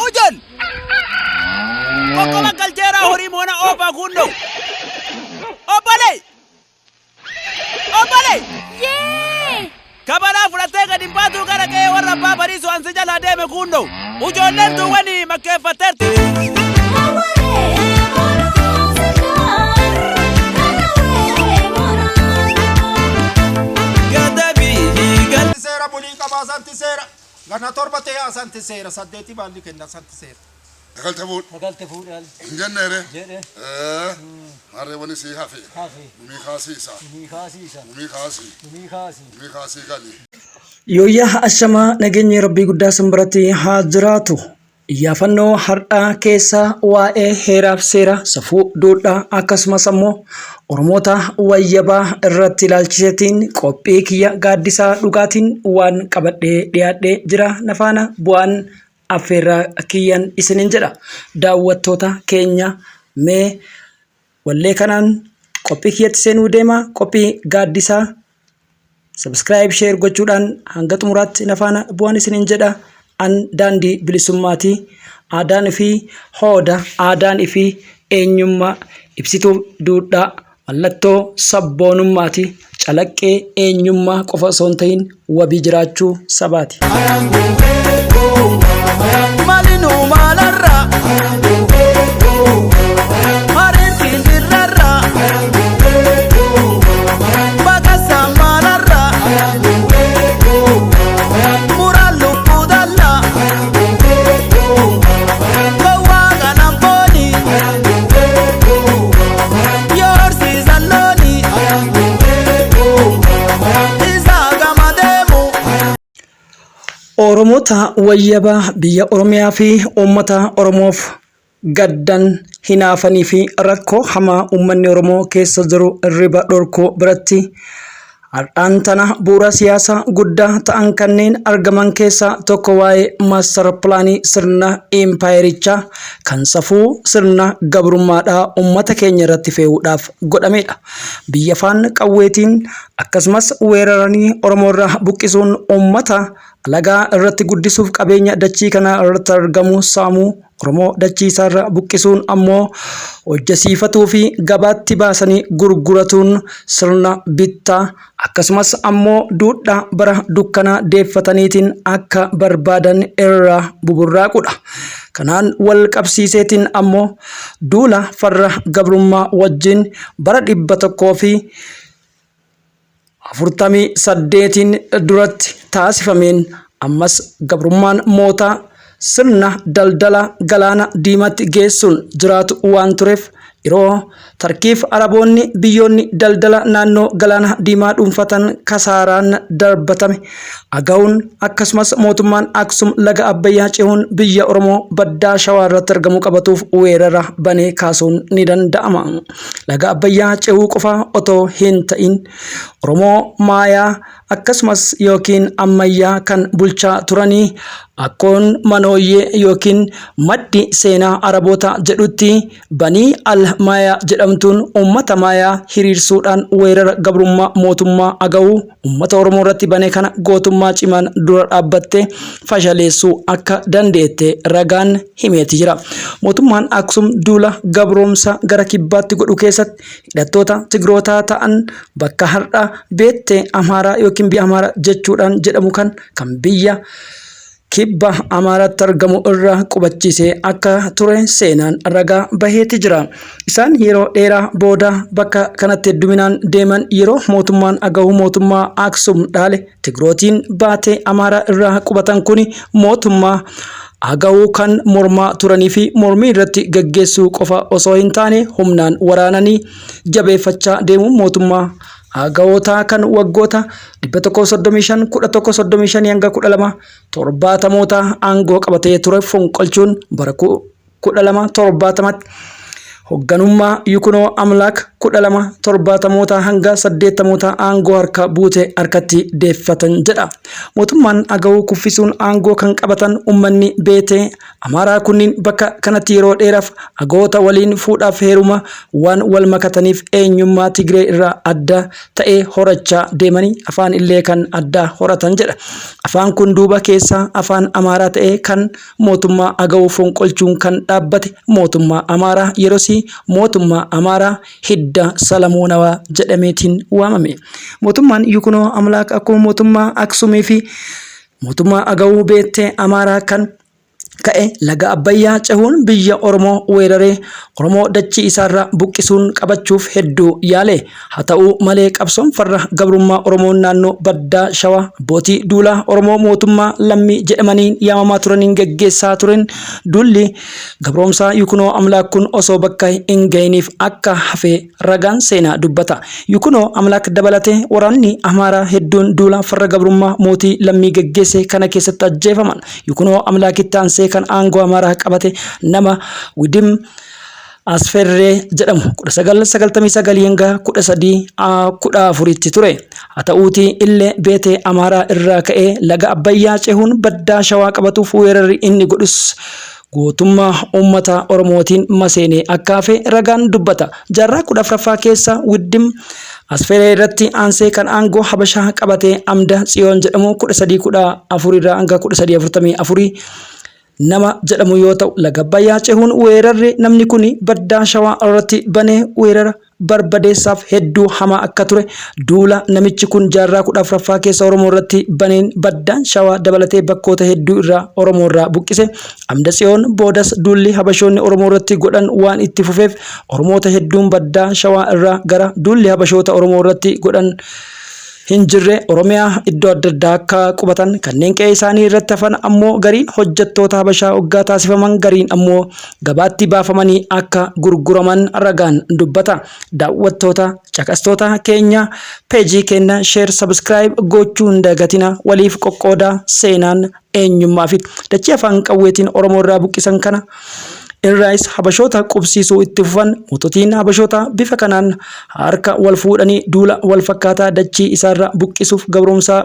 Ujan! Qoqqoba galcheeraa horii moona oofaa kuunnoo. Obbolee! Obbolee! Yee! Kabalaa fudhattee gad hin baatuu gara qe'ee warra abbaa bariisu ansi jalaa deeme kuunnoo. Ijoolleen tuuwwani makkeeffatteerti. Seera bulii qabaa santi seera. Ganna torba ta'e asanti seera saddeeti baalli kenna santi seera. Dagalte fuudh. Dagalte fuudhaal. Hin jenneere. Jedhe. Ee. Maarree wani sii hafe. Hafe. Gumii kaasiisa. Gumii kaasiisa. Gumii kaasii. Gumii kaasi. Gumii kaasii gali. Yooyyaa ashamaa nageenyi rabbii guddaa sin biratti haa jiraatu. Iyyaafannoo har'aa keessa waa'ee heeraaf seera safuu duudhaa akkasumas ammoo Oromoota wayyabaa irratti ilaalchiseetiin qophii kiyya gaaddisaa dhugaatiin waan qabadhee dhiyaadhee jira na faana bu'aan affeerraa kiyyan isinin jedha. Daawwattoota keenya mee Wallee kanaan qophii kiyyatti seenuu deema. Qophii gaaddisaa subscribe share gochuudhaan hanga xumuraatti na faana bu'aan isiniin jedha. An daandii bilisummaati. Aadaan fi hooda, aadaan fi eenyummaa ibsituu duudhaa, mallattoo sabboonummaati. Calaqqee eenyummaa qofa osoo hin ta'in wabii jiraachuu sabaati. Malinu malarra Marintiin dirrarra Bakasa malarra Muraan lubbuu dalla Gowwaa kanan booni Yoo horsiisan looni Isaa gama deemu. Oromoota wayyaba biyya Oromiyaa fi uummata Oromoof gaddan, hinaafanii fi rakkoo hamaa uummanni Oromoo keessa jiru irriba dhorkuu biratti har'aan tana bu'uura siyaasaa guddaa ta'an kanneen argaman keessaa tokko waa'ee maastar pilaanii sirna impaayerichaa kan safuu sirna gabrummaadhaa uummata keenya irratti fe'uudhaaf godhamedha. Biyya afaan qawweetiin akkasumas weeraranii Oromoo irraa buqqisuun uummata alagaa irratti guddisuuf qabeenya dachii kana irratti argamu saamuu Oromoo dachii isaarra buqqisuun ammoo hojjesiifatuu fi gabaatti baasanii gurguratuun sirna bittaa akkasumas ammoo duudhaa bara dukkanaa deeffataniitiin akka barbaadan irraa buburraaqudha. Kanaan wal qabsiiseetiin ammoo duula farra gabrummaa wajjin bara 148n duratti taasifameen ammas gabrummaan mootaa sirna daldala galaana diimaatti geessuun jiraatu waan tureef yeroo Tarkiif Araboonni biyyoonni daldala naannoo galaana diimaa dhuunfatan kasaaraan darbatame Agawuun akkasumas mootummaan Aksum laga Abbayyaa cehuun biyya Oromoo baddaa Shawaa irratti argamu qabatuuf weerara banee kaasuun ni danda'ama. Laga Abbayyaa cehuu qofa otoo hin ta'in Oromoo Maayaa akkasumas yookiin ammayyaa kan bulchaa turanii akkoon Manooyyee yookiin maddi seenaa Araboota jedhutti Banii Al Maayaa jedhamtuun uummata Maayaa hiriirsuudhaan weerara gabrummaa mootummaa Agawu uummata Oromoo irratti bane kana gootummaa cimaan dura dhaabbattee fashaleessuu akka dandeette ragaan himeeti jira. Mootummaan Aksum duula gabroomsa gara kibbaatti godhu keessatti hidhattoota Tigrootaa ta'an bakka har'a Beettee Amaaraa yookiin biyya Amaaraa jechuudhaan jedhamu kan kan biyya kibba Amaaraatti argamu irra qubachiisee akka ture seenaan ragaa baheeti jira. Isaan yeroo dheeraa booda bakka kanatti hedduminaan deeman yeroo mootummaan Agawu mootummaa Aksum dhaale Tigrootiin baatee Amaaraa irraa qubatan kuni mootummaa Agawu kan mormaa turanii fi mormii irratti gaggeessuu qofa osoo hin taane humnaan waraananii jabeeffachaa deemuun mootummaa Agawootaa kan waggoota 135 1135 hanga 12 torbaatamoota aangoo qabatee ture fonqolchuun bara 1270tti hogganummaa Yikunoo Amlaak 1270mootaa hanga 80mootaa aangoo harka buute harkatti deeffatan jedha. Mootummaan Agawuu kuffisuun aangoo kan qabatan uummanni Beetee Amaaraa kunniin bakka kanatti yeroo dheeraaf Agawoota waliin fuudhaaf heeruma waan wal makataniif eenyummaa Tigree irraa adda ta'e horachaa deemanii afaan illee kan addaa horatan jedha. Afaan kun duuba keessaa afaan Amaaraa ta'ee kan mootummaa Agawu fonqolchuun kan dhaabbate mootummaa Amaaraa yerosii mootummaa Amaaraa hidda Salamoonawaa jedhameetiin waamame. Mootummaan Yukunoo Amlaak akkuma mootummaa Aksumii fi mootummaa Agawuu Beettee Amaaraa kan ka'e laga Abbayyaa cehuun biyya Oromoo weeraree Oromoo dachii isaarraa buqqisuun qabachuuf hedduu yaale. Haa ta'u malee qabsoon farra gabrummaa Oromoon naannoo baddaa Shawaa abbootii duulaa Oromoo mootummaa lammii jedhamaniin yaamamaa turaniin geggeessaa tureen duulli gabroomsaa Yukunoo Amlaak kun osoo bakka hin gahiniif akka hafe ragaan seenaa dubbata. Yukunoo Amlaak dabalatee waraanni Amaaraa hedduun duula farra gabrummaa mootii lammii geggeesse kana keessatti ajjeefaman. Yukunoo Amlaakitti aansee kan aangoo Amaaraa qabate nama Widim Asferree jedhamu 1999 hanga 1314tti ture. Haa ta'uutii illee Beetee Amaaraa irraa ka'ee laga Abbayyaa cehuun baddaa Shawaa qabatuuf weerarri inni godhus gootummaa uummata Oromootiin maseenee akka hafe ragaan dubbata. Jaarraa 14ffaa keessa Widdim Asferee irratti aansee kan aangoo Habashaa qabate Amda Tsiyoon jedhamu 1314 irraa hanga 1344 nama jedhamu yoo ta'u, laga Abbayyaa cehuun weerarri namni kun baddaa Shawaa irratti bane weerara barbadeessaaf hedduu hamaa akka ture duula namichi kun jaarraa 14ffaa keessa Oromoo irratti baneen baddaan Shawaa dabalatee bakkoota hedduu irraa Oromoo irraa buqqise. Amda Tsiyoon boodas duulli Habashoonni Oromoo irratti godhan waan itti fufeef Oromoota hedduun baddaa Shawaa irraa gara duulli Habashoota Oromoo irratti godhan hin jirre Oromiyaa iddoo adda addaa akka qubatan, kanneen qe'ee isaanii irratti hafan ammoo gariin hojjettoota Habashaa hoggaa taasifaman, gariin ammoo gabaatti baafamanii akka gurguraman ragaan dubbata. Daawwattoota, caqastoota keenya, peejii keenya share, subscribe gochuu hin dagatina, waliif qoqqoodaa. Seenaan eenyummaa fi dachee afaan qawweetiin Oromoo irraa buqqisan kana irraayis Habashoota qubsiisuu itti fufan. Moototiin Habashoota bifa kanaan harka wal fuudhanii duula wal fakkaataa dachii isaarra buqqisuuf gabroomsaa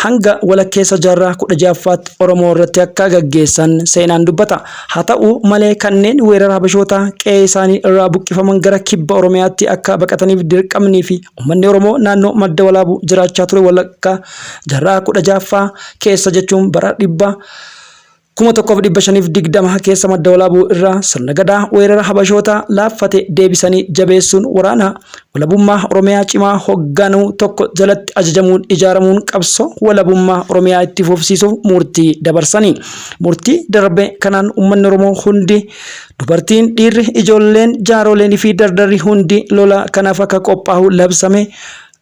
hanga walakkeessa jaarraa 16ffaatti Oromoo irratti akka gaggeessan seenaan dubbata. Haa ta'u malee kanneen weerara Habashootaa qe'ee isaanii irraa buqqifaman gara kibba Oromiyaatti akka baqataniif dirqamnii fi uummanni Oromoo naannoo Madda Walaabuu jiraachaa ture walakkaa jaarraa 16ffaa keessa, jechuun bara 1520 keessa Madda Walaabuu irraa sirna Gadaa weerara Habashoota laaffate deebisanii jabeessuun waraana walabummaa Oromiyaa cimaa hogganuu tokko jalatti ajajamuun ijaaramuun qabsoo walabummaa Oromiyaa itti fufsiisuuf murtii dabarsanii. Murtii darbe kanaan uummanni Oromoo hundi, dubartiin, dhiirri, ijoolleen, jaaroleen fi dardarri hundi lola kanaaf akka qophaa'u labsame.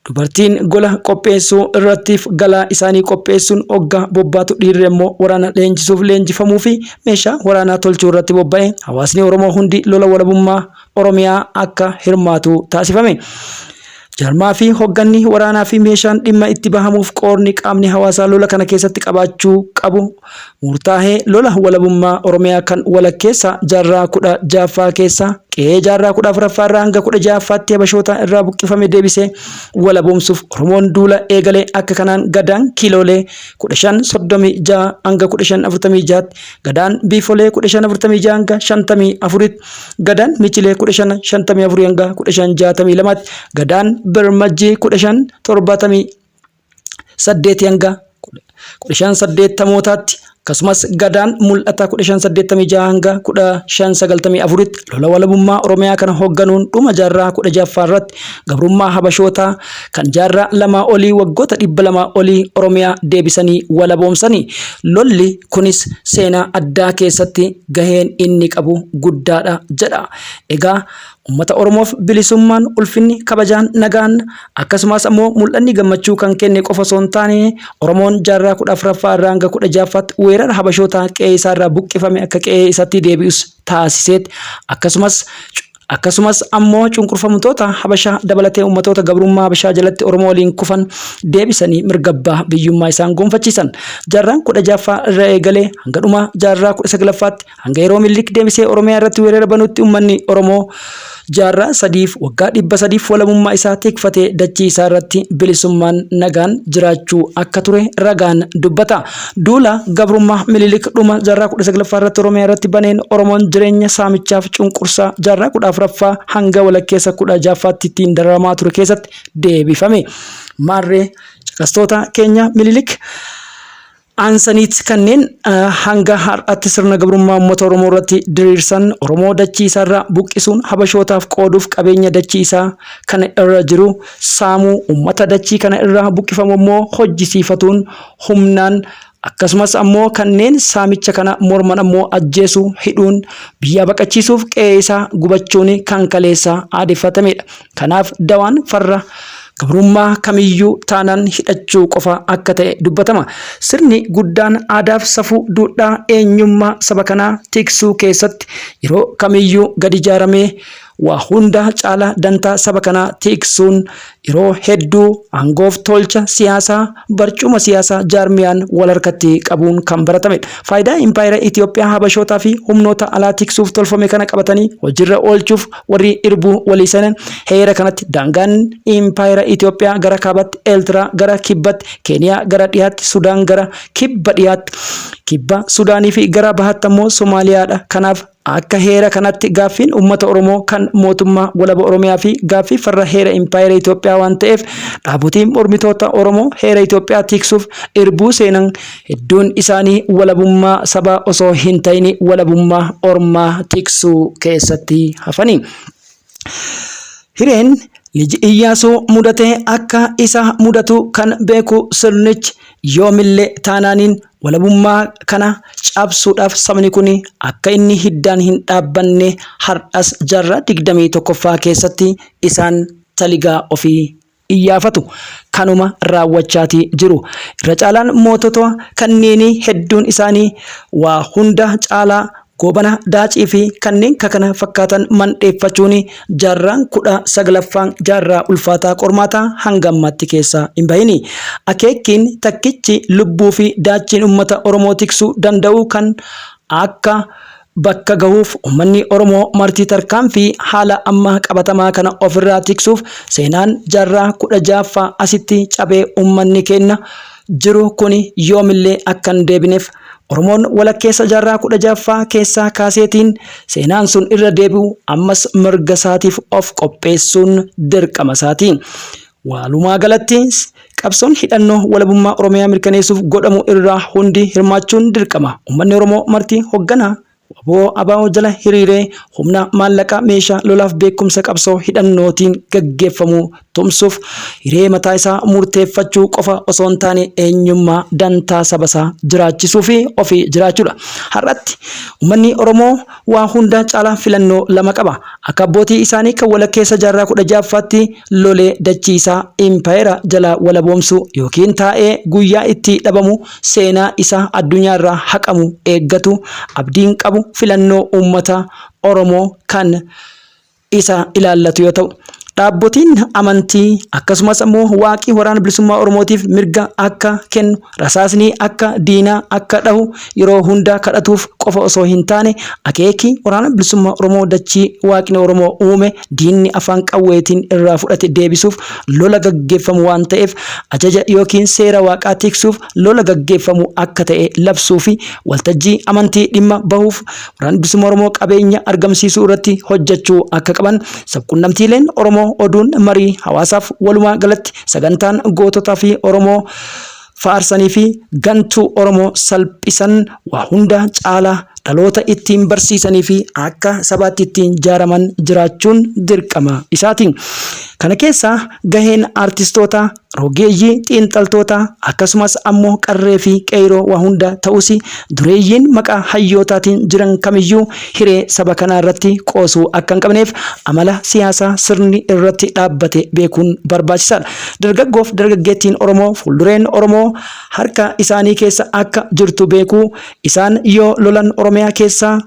Dubartiin gola qopheessuu irrattiif galaa isaanii qopheessuun ogga bobbaatu, dhiirri ammoo waraana leenjisuuf, leenjifamuu fi meeshaa waraanaa tolchuu irratti bobba'e. Hawaasni Oromoo hundi lola walabummaa Oromiyaa akka hirmaatu taasifame. Jaarmaa fi hogganni waraanaa fi meeshaan dhimma itti bahamuuf qoodni qaamni hawaasaa lola kana keessatti qabaachuu qabu murtaahee lola walabummaa Oromiyaa kan walakkeessa jaarraa 16ffaa keessa qe'ee jaarraa 14ffaa irraa hanga 16ffaatti Habashoota irraa buqqifame deebisee walaboomsuuf Oromoon duula eegale. Akka kanaan Gadaan Kiiloolee 1536 hanga 1546tti, Gadaan Biifolee 1546 hanga 54tti, Gadaan Michilee 1554 hanga 1562tti, Gadaan Birmajjii 1578 hanga 1580mootaatti, akkasumas Gadaan Mul'ata 1586 hanga 1594tti lola walabummaa Oromiyaa kana hoogganuun dhuma jaarraa 16ffaa irratti gabrummaa Habashootaa kan jaarraa lamaa olii, waggoota 200 olii Oromiyaa deebisanii walaboomsanii. Lolli kunis seenaa addaa keessatti gaheen inni qabu guddaadha jedha. Egaa uummata Oromoof bilisummaan, ulfinni, kabajaan, nagaan, akkasumas ammoo mul'anni gammachuu kan kenne qofa osoo hin taane, Oromoon jaarraa 14ffaa irraa hanga 16ffaatti weerara Habashootaa qe'ee isaa irraa buqqifame akka qe'ee isaatti deebi'us taasiseet akkasumas Akkasumas ammoo cunqurfamtoota Habashaa dabalatee ummatoota gabrummaa Habashaa jalatti Oromoo waliin kufan deebisanii mirga abbaa biyyummaa isaan gonfachiisan. Jaarraan 16ffaa irra eegalee hanga dhuma jaarraa 19ffaatti hanga yeroo Minilik deebisee Oromiyaa irratti weerara banutti ummanni Oromoo jaarraa sadiif waggaa 300f walabummaa isaa tikfatee dachii isaa irratti bilisummaan nagaan jiraachuu akka ture ragaan dubbata. Duula gabrummaa Minilik dhuma jaarraa 19ffaa irratti Oromiyaa irratti baneen Oromoon jireenya saamichaaf cunqursaa jaarraa 14ffaa hanga walakkeessa 16ffaatti ittiin dararamaa ture keessatti deebifame. Maarree caqastoota keenya Minilik aansaniit kanneen hanga har'aatti sirna gabrummaa uummata Oromoo irratti diriirsan Oromoo dachii isaarraa buqqisuun Habashootaaf qooduuf qabeenya dachii isaa kana irra jiru saamuu uummata dachii kana irraa buqqifamu immoo hojjisiifatuun humnaan akkasumas ammoo kanneen saamicha kana morman ammoo ajjeesuu hidhuun biyyaa baqachiisuuf qe'ee isaa gubachuun kan kaleessa aadeffatamedha. Kanaaf dawaan farra gabrummaa kamiyyuu taanaan hidhachuu qofa akka ta'e dubbatama. Sirni guddaan aadaaf safuu duudhaa eenyummaa saba kanaa tiksuu keessatti yeroo kamiyyuu gad ijaaramee waa hunda caalaa dantaa saba kanaa tiksuun yeroo hedduu aangoof tolcha siyaasaa barcuma siyaasaa jaarmiyaan wal harkatti qabuun kan baratamedha. Faayidaa impaayera Itoophiyaa Habashootaa fi humnoota alaa tiksuuf tolfame kana qabatanii hojiirra oolchuuf warri irbuu walii seenan heera kanatti daangaan impaayera Itoophiyaa gara kaabatti Eeltiraa, gara kibbatti Keeniyaa, gara dhiyaatti Sudaan, gara kibba dhiyaatti kibba Sudaanii fi gara bahaatti ammoo Somaaliyaadha. Kanaaf akka heera kanatti gaaffiin uummata Oromoo kan mootummaa walaba Oromiyaa fi gaaffii farra heera impaayera Itoophiyaa waan ta'eef dhaabotiin mormitoota Oromoo heera Itoophiyaa tiksuuf irbuu seenan hedduun isaanii walabummaa sabaa osoo hin ta'in walabummaa ormaa tiksuu keessatti hafani. Hireen Liji Iyyaasuu mudate akka isa mudatu kan beeku sirnichi yoomillee taanaaniin walabummaa kana cabsuudhaaf sabni kun akka inni hiddaan hin dhaabbanne har'as jaarraa 21ffaa keessatti isaan taligaa ofii iyyaafatu. Kanuma raawwachaatii jiru. Irra caalaan mootota kanneenii hedduun isaanii waa hunda caalaa Goobana Daacii fi kanneen kakana fakkaatan mandheeffachuun jaarraan 19ffaan jaarraa ulfaataa qormaataa hanga ammaatti keessaa hin bahini. Akeekkiin takkichi lubbuu fi daachiin ummata Oromoo tiksuu danda'u kan akka bakka gahuuf ummanni Oromoo marti tarkaanfii haala amma qabatamaa kana ofirraa tiksuuf seenaan jaarraa 16ffaa asitti cabee ummanni keenna jiru kuni yoomillee akka hin deebineef Oromoon walakkeessa jaarraa 16ffaa keessaa kaaseetiin seenaan sun irra deebi'u ammas mirga isaatiif of qopheessuun dirqama isaati. Walumaa galatti qabsoon hidhannoo walabummaa Oromiyaa mirkaneessuuf godhamu irraa hundi hirmaachuun dirqama. Uummanni Oromoo marti hoggana wbo ABO jala hiriiree humna maallaqaa meeshaa lolaaf beekumsa qabsoo hidhannootiin gaggeeffamu tumsuuf hiree mataa isaa murteeffachuu qofa osoo hin taane eenyummaa dantaa saba isaa jiraachisuu fi ofii jiraachuudha. Har'atti uummanni Oromoo waa hunda caalaa filannoo lama qaba. Akka abbootii isaanii kan walakkeessa jaarraa 16ffaatti lolee dachii isaa impaayera jalaa walaboomsuu yookiin taa'ee guyyaa itti dhabamu seenaa isaa addunyaa irraa haqamu eeggatu abdiin qabu filannoo uummata Oromoo kan isa ilaallatu yoo ta'u, dhaabbotiin amantii akkasumas ammoo waaqi waraana bilisummaa Oromootiif mirga akka kennu rasaasni akka diinaa akka dhahu yeroo hunda kadhatuuf qofa osoo hin taane akeeki waraana bilisummaa Oromoo dachii waaqni Oromoo uume diinni afaan qawweetiin irraa fudhate deebisuuf lola gaggeeffamu waan ta'eef ajaja yookiin seera waaqaa tiksuuf lola gaggeeffamu akka ta'e labsuu fi waltajjii amantii dhimma bahuuf waraanni bilisummaa Oromoo qabeenya argamsiisuu irratti hojjechuu akka qaban sabqunnamtiileen Oromoo oduun marii hawaasaaf walumaa galatti sagantaan goototaa fi Oromoo faarsanii fi gantuu Oromoo salphisan waa hunda caalaa dhaloota ittiin barsiisanii fi akka sabaatti ittiin jaaraman jiraachuun dirqama isaati. Kana keessaa gaheen aartistoota, rogeeyyii, xiinxaltoota akkasumas ammoo qarree fi qeeyroo waa hunda ta'us dureeyyiin maqaa hayyootaatiin jiran kamiyyuu hiree saba kanaa irratti qoosuu akka hin qabneef amala siyaasaa sirni irratti dhaabbate beekuun barbaachisaadha. Dargaggoof dargaggeettiin Oromoo fuuldureen Oromoo harka isaanii keessa akka jirtu beekuu isaan yoo lolan Oromiyaa keessaa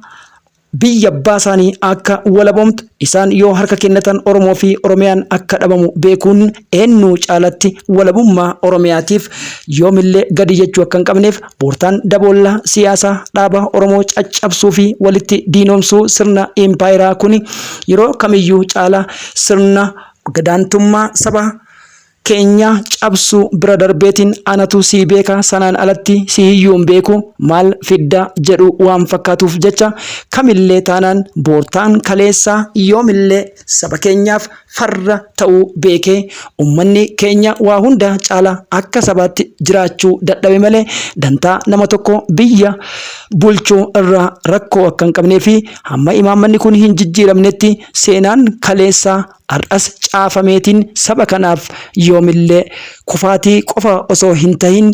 biyya abbaa isaanii akka walaboomtu isaan yoo harka kennatan Oromoo fi Oromiyaan akka dhabamu beekuun eenyuu caalatti walabummaa Oromiyaatiif yoomillee gadi jechuu akka hin qabneef boortaan daboolla siyaasaa dhaaba Oromoo caccabsuu fi walitti diinomsuu sirna impaayeraa kuni yeroo kamiyyuu caalaa sirna gadaantummaa saba keenya cabsuu bira darbeetiin anatu sii beeka sanaan alatti si hiyyuu hin beeku maal fidda jedhu waan fakkaatuuf jecha kamillee taanaan boortaan kaleessaa yoomillee saba keenyaaf farra ta'uu beekee ummanni keenya waa hunda caala akka sabaatti jiraachuu dadhabe malee dantaa nama tokko biyya bulchuu irraa rakkoo akka hin qabnee fi hamma imaammanni kun hin jijjiiramnetti seenaan kaleessaa har'as caafameetiin saba kanaaf yoomillee kufaatii qofa osoo hin tahin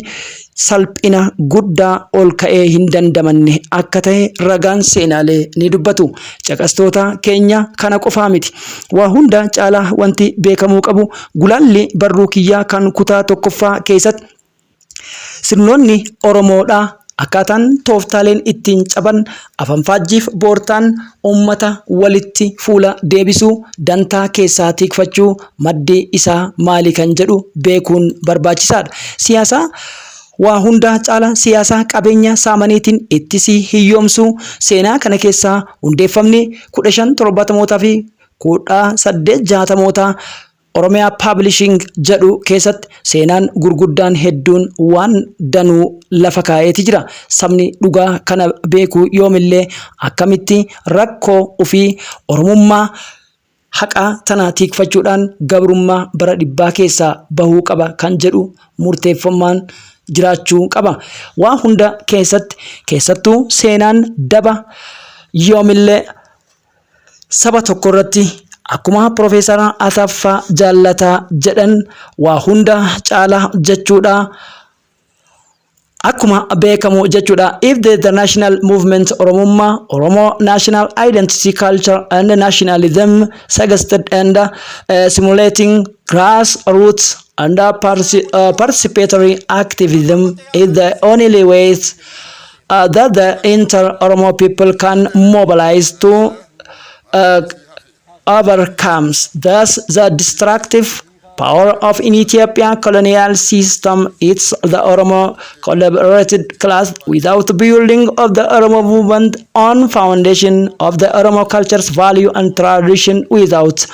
salphina guddaa ol ka'ee hin dandamanne akka ta'e ragaan seenaalee ni dubbatu. Caqastoota keenya kana qofaa miti. Waa hunda caalaa wanti beekamuu qabu gulaalli barruu kiyyaa kan kutaa tokkoffaa keessatti sirnoonni Oromoodhaa akkaataan tooftaaleen ittiin caban afanfaajjiif boortaan uummata walitti fuula deebisuu dantaa keessaa tikfachuu maddi isaa maali kan jedhu beekuun barbaachisaadha. Siyaasaa waa hunda caala siyaasaa qabeenya saamaniitiin ittisii hiyyoomsuu seenaa kana keessaa hundeeffamni 1570mootaa fi 1860mootaa Oromiyaa Publishing jedhu keessatti seenaan gurguddaan hedduun waan danuu lafa kaa'eeti jira. Sabni dhugaa kana beeku yoomillee akkamitti rakkoo ofii Oromummaa haqaa tana tiikfachuudhaan gabrummaa bara dhibbaa keessaa bahuu qaba kan jedhu murteeffammaan jiraachuu qaba. Waa hunda keessatti keessattuu seenaan daba yoomillee saba tokko irratti akkuma Profeesar Asaffaa Jaallataa jedhan waa hunda caala jechuudha. Akkuma beekamu jechuudha. If the national movement Oromummaa, Oromo national identity, culture and nationalism suggested and simulating grassroots and participatory activism is the only way that the inter-Oromo people can mobilize to overcomes thus the destructive power of in Ethiopia colonial system. It's the Oromo collaborated class without building of the Oromo movement on foundation of the Oromo culture's value and tradition without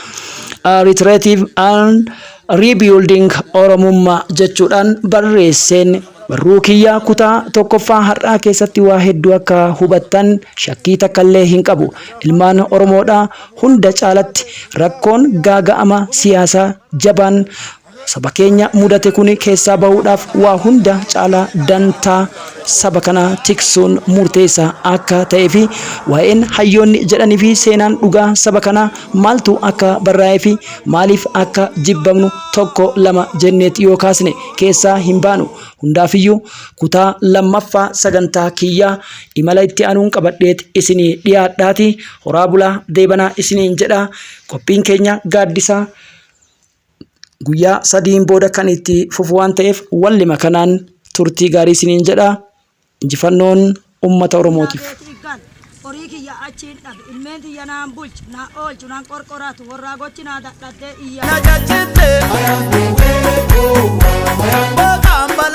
reiterative and rebuilding Oromummaa jechuudhaan barreesseen barruu kiyyaa kutaa tokkoffaa har'aa keessatti waa hedduu akka hubattan shakkii takkallee hin qabu. Ilmaan Oromoodhaa hunda caalatti rakkoon gaaga'ama siyaasaa jabaan saba keenya mudate kun keessaa bahuudhaaf waa hunda caalaa dantaa saba kanaa tiksuun murteessaa akka ta'ee fi waa'een hayyoonni jedhanii fi seenaan dhugaa saba kanaa maaltu akka barraa'ee fi maaliif akka jibbamnu tokko lama jenneet yoo kaasne keessaa hin baanu. Hundaafiyyuu kutaa lammaffaa sagantaa kiyyaa imala itti aanuun qabadheet isinii dhiyaadhaati. Horaa bulaa deebanaa isiniin jedha. Qophiin keenya gaaddisaa guyyaa sadiin booda kan itti fufu waan ta'eef wallima kanaan turtii gaarii isiniin jedha. Injifannoon uummata Oromootiif. Horii kiyya achiin dhabe, ilmeen tiyya naan bulchu, naan oolchu, naan qorqoratu, warraa gochi naa dadhabdee iyya. Na caccite. Bookaan bala.